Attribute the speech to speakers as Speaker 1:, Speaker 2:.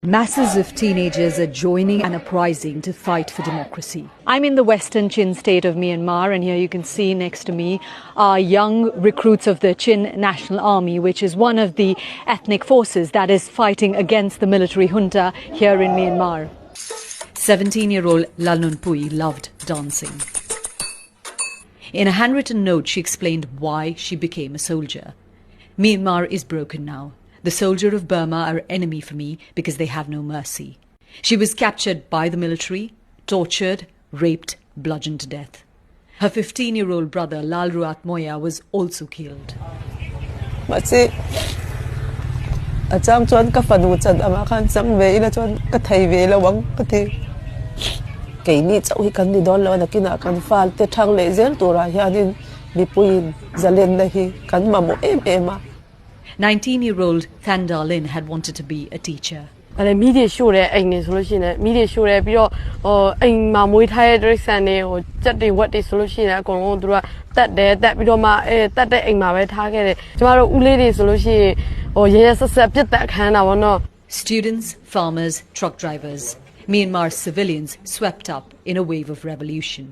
Speaker 1: Masses of teenagers are joining an uprising to fight for democracy. I'm in the western Chin state of Myanmar, and here you can see next to me are young recruits of the Chin National Army, which is one of the ethnic forces that is fighting against the military junta here in Myanmar. 17-year-old Lalnunpuii loved dancing. In a handwritten note, she explained why she became a soldier. Myanmar is broken now. The soldier of Burma are enemy for me because they have no mercy. She was captured by the military, tortured, raped, bludgeoned to death. Her 15-year-old brother Lalruatmawia was also killed.
Speaker 2: Mahse, a chang chuan ka fanu chan angah khan chang ve ila chuan ka thei ve lo ang ka ti. Keini chauh hi kan ni dawn lo a, nakinah kan falte thang leh zel turah hianin mipuiin zalenna hi kan mamawh em em a.
Speaker 1: 19-year-old Thandalin had wanted to be a teacher.
Speaker 3: အဲ့လေမီးတွေရှို့တဲ့အိမ်တွေဆိုလို့ရှိရင်လည်းမီးတွေရှို့တယ်ပြီးတော့ဟိုအိမ်မှာမွေးထားတဲ့တိရစ္ဆာန်တွေဟိုကြက်တွေဝက်တွေဆိုလို့ရှိရင်လည်းအကုန်လုံးသူတို့ကတတ်တယ်တတ်ပြီးတော့မှအဲတတ်တဲ့အိမ်မှာပဲထားခဲ့တယ်ကျမတို့ဦးလေးတွေဆိုလို့ရှိရင်ဟိုရဲရဲဆက်ဆက်ပြစ်တက်ခန်းတာပေါ့နော်
Speaker 1: Students, farmers, truck drivers. Myanmar's civilians swept up in a wave of revolution.